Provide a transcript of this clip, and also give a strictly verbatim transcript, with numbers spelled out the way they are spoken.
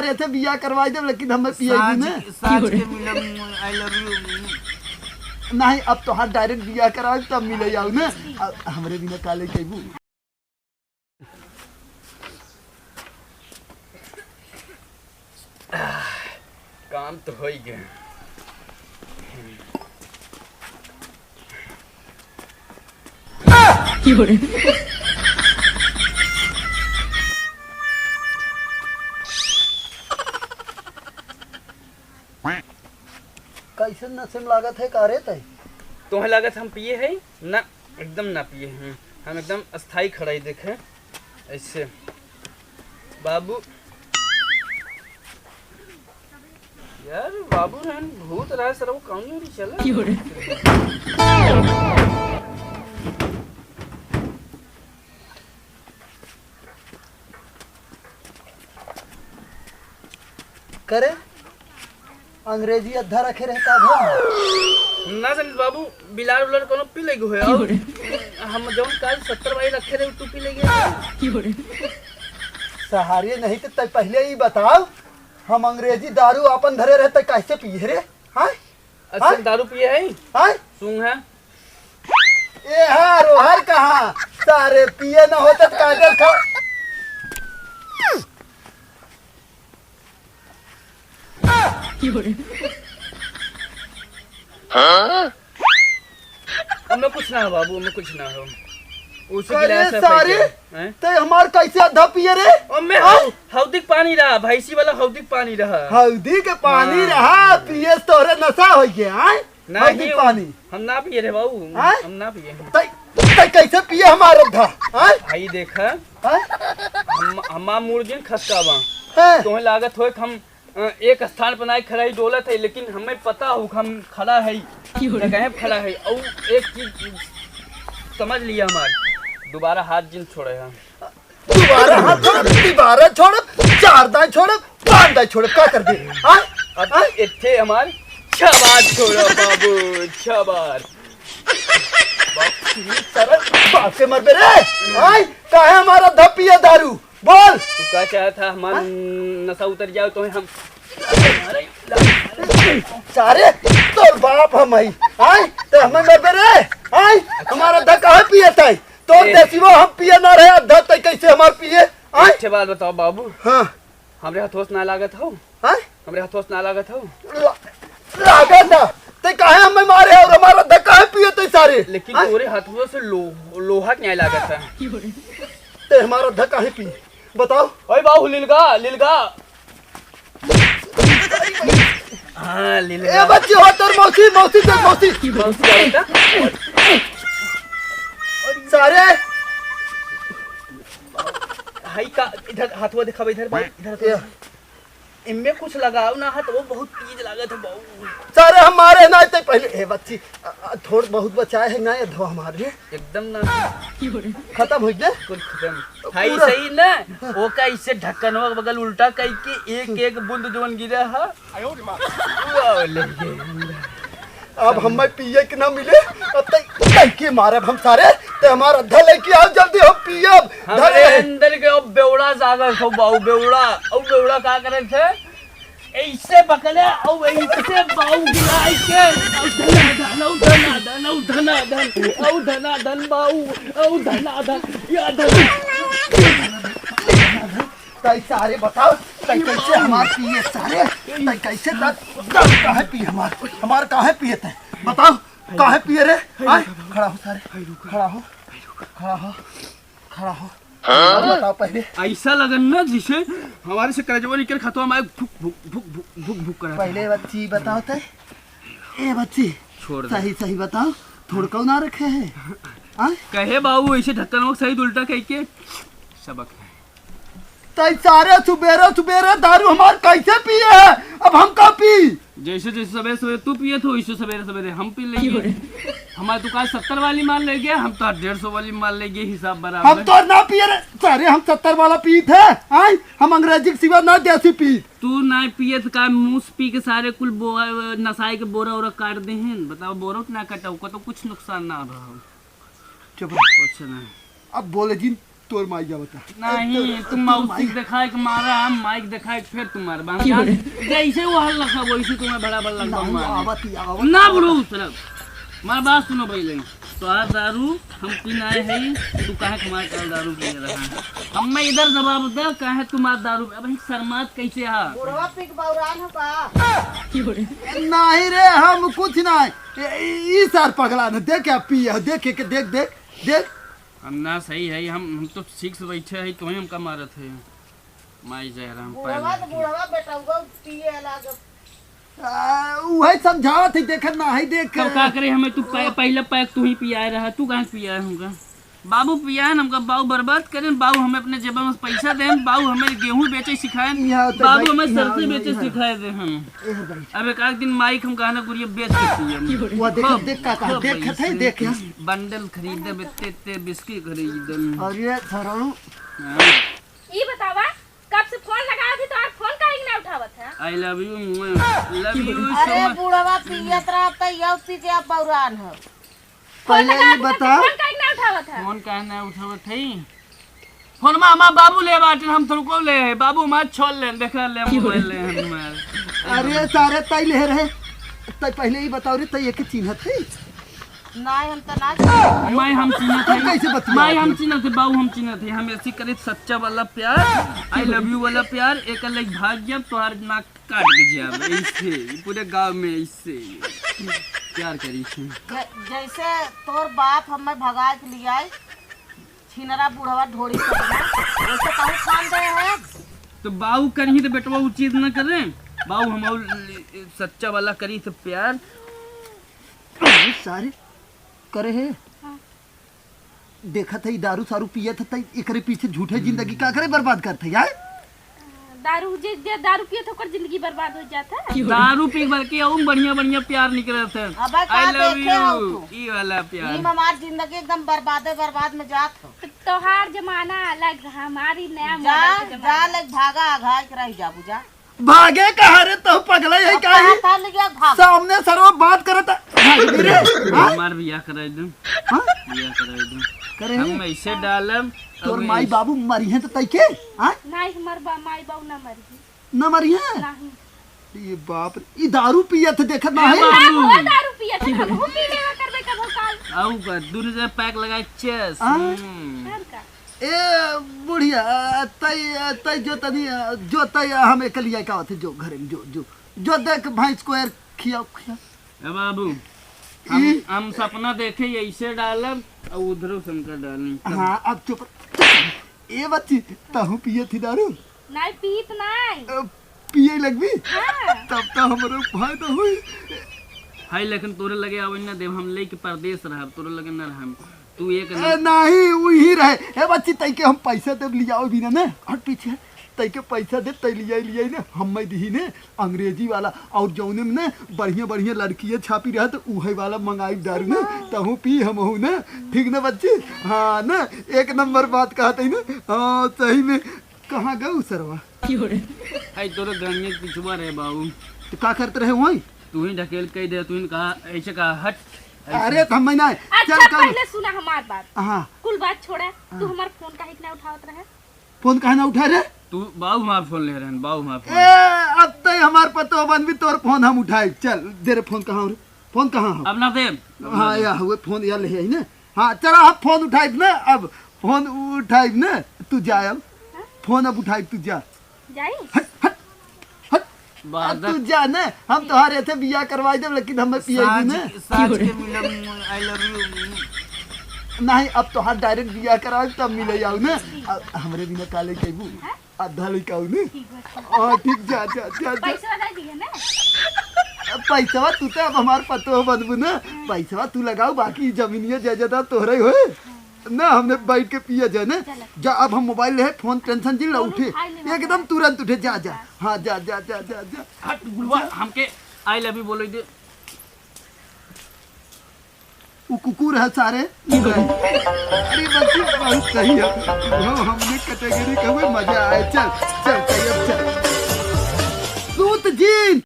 अरे थे बियाह करवाई देब, लेकिन हमें पिएगी साँझ ना। साँझ के मिलब, I love you। नहीं, अब तोहार direct बियाह कराई, तब मिले आऊ ना। अब हमरे बिना का ले जइबू? काम तो होइ गए। कैसन नशे में लागत है का रे तै? तोहे लागत हम पिए है? ना, एकदम ना पिए हैं। हम एकदम अस्थाई खड़ा ही देखे। ऐसे। बाबू। यार, बाबू रहन भूत रहा सर, वो कौन नहीं चला? करे, अंग्रेजी अद्धा रखे रहे का भा? ना जानित बाबू, बिलार उलार कोनो पी लेगो है। और हम जौन काल सत्तर वाली रखे रहे, तू पी लेगे। सहारे नहीं तो तै पहले ही बताओ, हम अंग्रेजी दारू आपन धरे रहे, तै कैसे पिए रे? हाँ? अच्छा, हाँ? दारू पिए है? हाँ? सूंघ है? ए हाँ, रोहर कहाँ? सारे पिए न होते त कागज खा। हाँ? हमें कुछ ना हो बाबू, हमें कुछ ना हो। उसी अरे गिलास में सारे, फेंके। हैं? ते हमार कैसे आधा पिए रे? और मैं हाँ? हौ-, हौदी के पानी रहा, भैंसी वाला हौदी के पानी रहा। हौदी के पानी हाँ। रहा, पिए से तोहरे नशा हो गया, हैं? नहीं, हौदी के पानी। हम ना पिए रे बाबू, हाँ? हम ना पिए। तै, तै कैसे पिए हमार आधा, हाँ? भाई देखा, हाँ? हम, हमार मूड़ जिन खसका बा। हाँ। तोहे लागत होए कि हम अ, एक स्थान पर नाहीं खड़ा ही डोलत है, लेकिन हमें पता हो हम खड़ा है, जगह पे खड़ा है। और एक चीज समझ लिया हमार, दोबारा हाथ जिन छोड़े हम। दोबारा हाथ छोड़ब, दोबारा छोड़ब, चार दाई छोड़ब, पाँच दाई छोड़ब, का कर दे? हाँ? अब हाँ? इत्थे हमार छह बार छोड़ब बाबू, छह बार। बाप रे, सारा बाप के मरबे रे। हाँ? काहे हमार आधा पिए दारू? बोल। तू का चाहत है, हमार हाँ? नशा उतर जाओ तो हम सारे तोर बाप हम हई, आय? तो हमें मरबे रे, आय? हमार आधा काहे पियत है? तोर ए। देसी वो हम पिए ना रहे, आधा तै कैसे हमार पिए, आय? एक ठे बात बताओ बाबू। हाँ। हमरे हथोस ना लागत हो? हाँ? हमरे हथोस ना लागत हो? ला-, लागत ना। तै काहे हमें मारे और हमार आधा काहे पियत है सारे? लेकिन हाँ? तोरे हथोस से लो-, लोहा के न्याय लागत है। तै हमार आधा काहे पिए? बताओ। ओए बाबू, लिलगा, लिलगा। हाँ, लिलगा। ए बच्ची हो, तोर मौसी, मौसी, तोर मौसी। मौसी का बेटा? सारे। हाय का, इधर हाथवा दिखावा, इधर बाबू, इधर हाथवा। इनमें कुछ लगाओ ना, हाथ वो बहुत तेज लागत है बाबू। सारे हम मारे ना, ते पहले, ए बच्ची, अ, अ, थोड़ बहुत बचाए है ना, ये धो हमारे। एकदम ना। खत्म हो गया? कुल खत्म। पूरा। हाय सही ना, वो का इसे ढक्कनवा के बगल उल्टा कई के एक एक बूंद जवन गिरा है, पूरा ले गए। अब हमें पिए के ना मिले, अब तै, तै के मारब हम सारे, ते हमार आधा लेके आओ जल्दी, हम पियब। हमरे धरे। अंदर के अब बेवड़ा जागत हो बाऊ, बेवड़ा। अब बेवड़ा का करे थे? ऐसे बकले, अब ऐसे बाऊ गिराई के, अब धना धन, अब धना धन, अब धना धन, अब धना धन बाऊ, अब धना धन, या धना। तै सारे बताओ, तै कैसे हमार पिए सारे? तै कैसे दा-, दारू काहे पिए हमार? हमार काहे पिए तै? बताओ, काहे पिए रे? आय, खड़ा हो सारे, खड़ा हो, खड़ा हो, खड़ा हो। हाँ? बताओ पहले। ऐसा लगन ना जिसे हमारे से करजवा निकल खतवा में भुक, भुक, भुक, भुक, भुक, भुक करा था। पहले बच्ची बताओ तै। ए बच्ची, छोड़ दे। सही, सही बताओ, थोड़कौ ना रखे है? हाँ? कहे बाबू, ऐसे ढक्कन वक्त सही उल्टा कह के सबक है। तै सारे सुबेरे, सुबेरे दारू हमार कैसे पिए है? अब हम का पी? जैसे, जैसे सवेरे, सवेरे तू पिए थे, वैसे सवेरे, सवेरे हम पी लेंगे। हमारे दुकान सत्तर वाली माल ले गया, हम तो डेढ़ सौ वाली माल ले गए, हिसाब बराबर। हम तो ना पिए रे, सारे हम सत्तर वाला पी थे, आय? हम अंग्रेजी के सिवा ना देसी पी। तू ना पियत का, मूस पी के सारे कुल बो-, नसाई के बोरा ओरा काट दे हैं। बताओ, बोरा ना कटा, ओका तो कुछ नुकसान ना रहा। चुप रह। कुछ ना। अब बोले जिन, तोर माई आवता। नहीं, तोर, तुम तोर मौसी माई। के देखाए के मारा, हम माई के देखाए के फिर तुम मारबा। हम जान, जैसे वो हल रखा, वैसे तुम्हें बराबर लगबा नहीं, मार। आवत ही, आवत, ना आवत। बुढ़ऊ, तरफ। हमार बात सुनो पहले। तोहार दारू हम पी नाहीं है, तू काहे के हमार कल दारू पिए रहा है? हमें इधर जवाब दे, काहे तुम्हार दारू, अब हम शर्मात कैसे हा? बुढ़वा पी के बौरान हो का? नहीं रे, हम कुछ नहीं। ए, ई, ई सार पगला न, देख क्या पिए हो, देख के, देख, देख, देख। हम ना सही है, हम, हम तो ठीक से बैठे है, तुम्हें हमका मारत है। माई जय राम, बुढ़वा तो बुढ़वा बेटौवा पिए लाग। आ, उहे समझावत है, देखत ना है, देख। तब का करे, हमें तू पह-, पहले पैक तू ही पियाए रहा, तू कहाँ पियाए हमका? बाबू पियाए हमका, बाबू बर्बाद करें, बाबू हमें अपने जेब में पैसा दें, बाबू हमें गेहूं बेचे सिखाएं, यहाँ तो बाबू भाई, हमें यहाँ सरसों नहीं, बेचे यहाँ। सिखाए दे हम। ए भाई। अब एक आध दिन माई के हम कहना गुड़िया बेच के पियम। वो देख, खूब, देख का, का, खूब देख भाई, खत है, देख यहाँ। बंडल खरीदे, बित्ते, ते बिस्की खरीदन। अरे, सरऊ। हाँ। ई बतावा, कब से फोन लगावत ही, तोहार फोन काहे के ना उठावत है? I love you, love you so अरे much। बुढ़वा पियत रहत है, यौ पी के अब बौरान है। पहले ये बता। फोन काहे के ना उठावत है? फोन काहे ना उठावत है? फोनमा हमार बाबू ले बाटे, हम थोड़को ले है। बाबू हमार छोड़ ले, देख ले, मोबाइल ले हमार। अरे सारे तै ले रहे, तै पहले ही बताओ रे, तै एक चिन्हत है? नहीं, हम तो ना। माई हम चिन्हत है। कैसे बतिया माई हम चिन्हत है, बाबू हम चिन्हत है। हम ऐसे करे सच्चा वाला प्यार, I love you वाला प्यार, एक अलग भाग जब तोहार नाक काट के जाब, ऐसे, पूरे गांव में ऐसे प्यार करी थी। जै-, जैसे तोर बाप हमें भगा के लियाई, छिनरा बुढ़वा ढोड़ी करना, वैसे कहूँ खान दे है। तो बाऊ करही तो बेटवा उ चीज न करे, बाऊ हम सच्चा वाला करी तो प्यार। बहुत सारे करे है। हाँ। देखत है, ई दारू सारू पियत है, त एकरे पीछे झूठे जिंदगी का करे बर्बाद करत है, यार? दारू जे, जे दारू पियत है, ओकर जिंदगी बर्बाद हो जात है। दारू पी भर के अउर बढ़िया, बढ़िया प्यार निकलत है। अबे का I love देखे हो you, तू? ई वाला प्यार। ई में हमार जिंदगी एकदम बर्बादे बर्बाद में जात हो। तो तोहार जमाना अलग, हमारी नया जा, मॉडल के जमाना। जा, लग भागा, आघाई के रह जाबू, जा। भागे कहाँ रे, तू पगला है अब का ही? कहाँ था ले गया भाग? सामने सरवा बात करत है। भाग रे, हाँ? हमार बियाह कराई दे। हाँ? बियाह कराई दे। करे हम है? ऐसे डालब, तोर अब माई ऐसे बाबू मरी हैं तो तै के? हाँ? नहीं, हमार बा-, माई बाबू ना मरी हैं। ना मरी हैं? नहीं। ये बाप रे, ई दारू पियत है, देखत ना ए है? बाबू। ना, वो दारू पियत है, हम पी लेवा करबे कबो काल। आऊ का, दुनु जने पैक लगाए, चेस। हाँ? हम्म। और का? ए बुढ़िया, तै, तै जो तनी, जो तै हम एक लिया का होते, जो घरे में, जो, जो, जो देख भैंस को यार खियाओ, खियाओ। ए बाबू, हम, ई हम सपना देखे ऐसे डालब और उधरो शंकर डाली। हाँ, अब चुप, चुप। ए बच्ची, तहू पिए थी दारू? नहीं, पीत नहीं। अ, पिए लगबी? हाँ। तब तो हमरो फायदा होई। हाय, लेकिन तोरे लगे आवे ना देव, हम लेके परदेस रहब, तोरे लगे ना रहब। तू एक ए, नंबर। नहीं, वही रहे। ए बच्ची, तई के हम पैसा देब, लियाओ बिना ने। हट पीछे। तई के पैसा देब, तई लियाई, लियाई ने, हम मैं दिही ने, अंग्रेजी वाला। और जौने में ने बढ़िया, बढ़िया लड़कियाँ छापी रहत, उहे वाला मंगाई दारू ने। तहू पी, हमहू ने। ठीक ना बच्ची? हाँ ना, एक नंबर बात कहत है ना। हाँ, सही में। कहाँ गऊ सरवा? है तोरे गंगे पिछुआ रहे बाबू। तो का करत रहे वहीं? तू ही ढकेल कह दे, तू ही कहा, ऐसे कहा, हट, ऐसे। अरे, तो हम नहीं। अच्छा, चल, चल। पहले सुना हमार बात। हाँ। कुल बात छोड़ा, तू हाँ। हमार फोन काहे के ना उठावत रहे? फोन काहे ना उठा रे? तू बाऊ हमार फोन ले रहन, बाऊ हमार फोन। ए, अब तै हमार पतो बनबी, तोर फोन हम उठाई। चल, दे रे फोन, कहाँ हो रे? फोन कहाँ हो? अब ना दे। हाँ, या हुए फोन, या ले आई ना। हाँ, चला, हम फोन उठाइब ना, अब फोन उठाइब ना, तू जा अब। फोन अब उठाइब, तू जा। जाई? हट, हट, हट। बात अब तू जा ना, हम तोहार एथे बियाह करवाई देब, लेकिन हमें पिएगी साँझ ना। के, साँझ के मिलब, I love you। नहीं, अब तोहार direct बियाह कराइब, तब मिले आऊ ना। अब हमरे बिना का लेके अइबू? हाँ? आधा लेके आऊ ना। ठीक बा। हाँ, ठीक, जा, जा, जा, जा। पैसा दे दिए ना? पैसवा तू तो अब हमार पतो बनबू ना। हाँ। पैसवा तू लगाऊ, बाकी जमीनिया जायदाद तोहरे होए। हाँ। ना, हमने बैठ के पिया जाए ना। चलो। जा, अब हम मोबाइल ले, फोन टेंशन जिन ला, फोन उठे। उठाई ले, एकदम तुरंत उठे, जा, जा। हाँ, जा, जा, जा, जा, जा। हट, बुढ़वा, हमके I love you बोले दे। वो कुकुर है सारे। अरे बच्ची, बहुत सही है। वो हमने category के हुए, मजा आए। चल, चल, चल, अब चल।